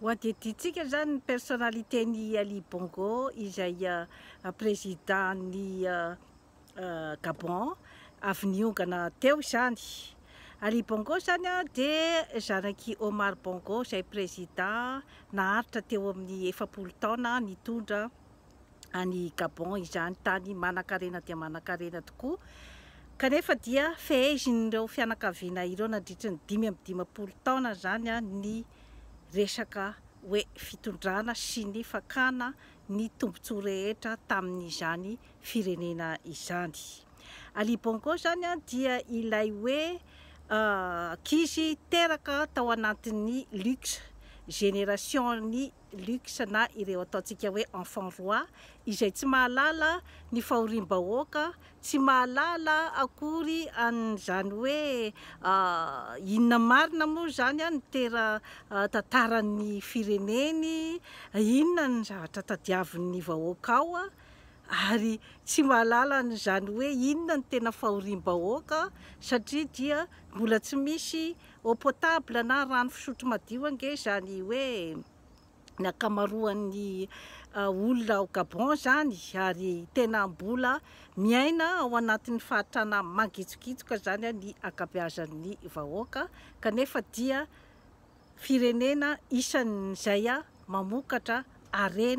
Ho adidintsika izany ny personnalité-n'i Ali Bongo izay président-n'ny Gabon avy niongana teo izany. Ali Bongo izany dia zanak'i Omar Bongo izay président naharitra teo amin'ny 40 taona nitondra any Gabon izany, tany manankarena dia manankarena tokoa, kanefa dia fehezin'ireo fianakaviana ireo nandritry ny 55 taona izany ny resaka hoe fitondrana sy ny fakana ny tombontsoa rehetra tamin'izany firenena izany. Ali Bongo izany dia ilay hoe ankizy teraka tao anatin'ny luxe, génération-n'ny luxe na ireo ataontsika hoe enfant roi izay tsy mahalala ny fahoriam-bahoaka, tsy mahalala akory an'izany hoe inona marina moa izany ny tera tantaran'ny fireneny, inona ny zavatra tadiavin'ny vahoaka ao, ary tsy mahalala an'izany hoe inona ny tena fahoriam-bahoaka satria dia mbola tsy misy eau potable na rano fisotro madio ange izany hoe ny ankamaroan'ny olona ao Gabon izany, ary tena mbola miaina ao anatin'ny fahantrana mangitsokitsoka izany ny ankabeazan'ny vahoaka, kanefa dia firenena isan'izay mamokatra harena.